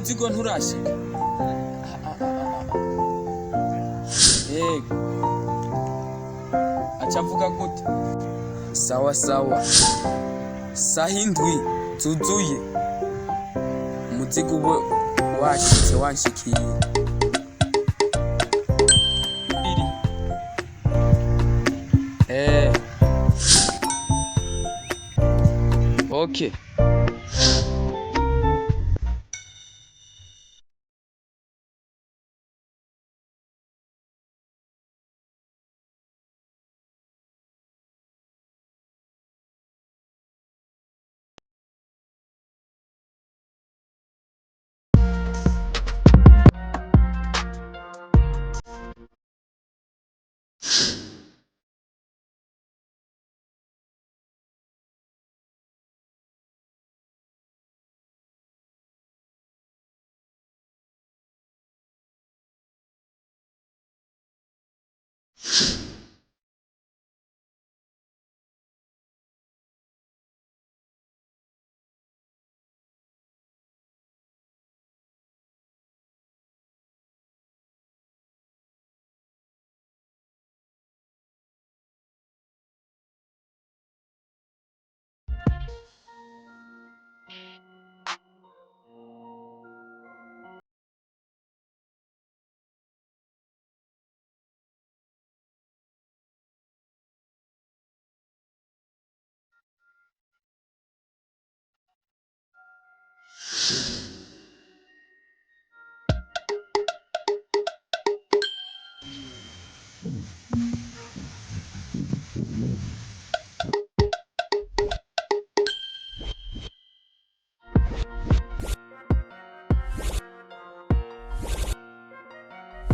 Umuzigo nturashika. Yego. Aca avuga gute? Sawa sawa. Saha 7 zuzuye. Umuzigo ube washitse wanshikiye. Iri. Eh. Okay.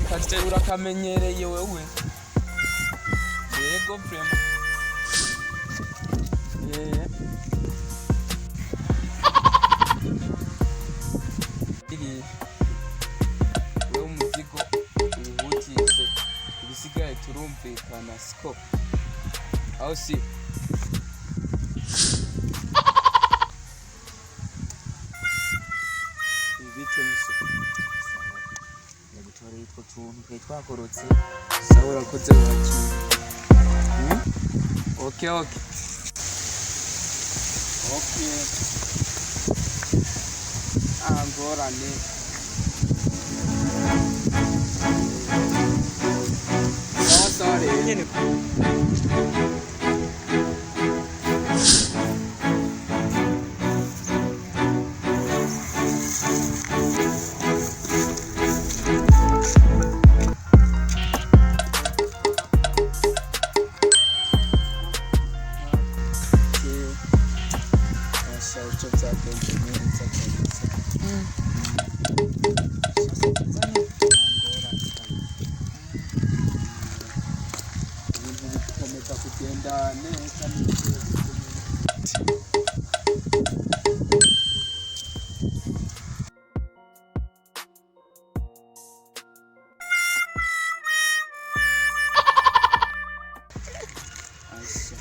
Kaje urakamenyereye wewe. Yego vraiment. Yeah. Iri. Wewe umuzigo wihutishe, ibisigaye turumvikana siko. Aho si. Ibite muso. Ndagutoreye utwo tuntu twari twakorotse. Sawa, urakoze wakira. Okay, okay. Okay. Ah, ngorane. Sawa sawa rero. Asha, icyo byagenze neza kabisa. Ibintu bikomeza kugenda neza neza. Asha.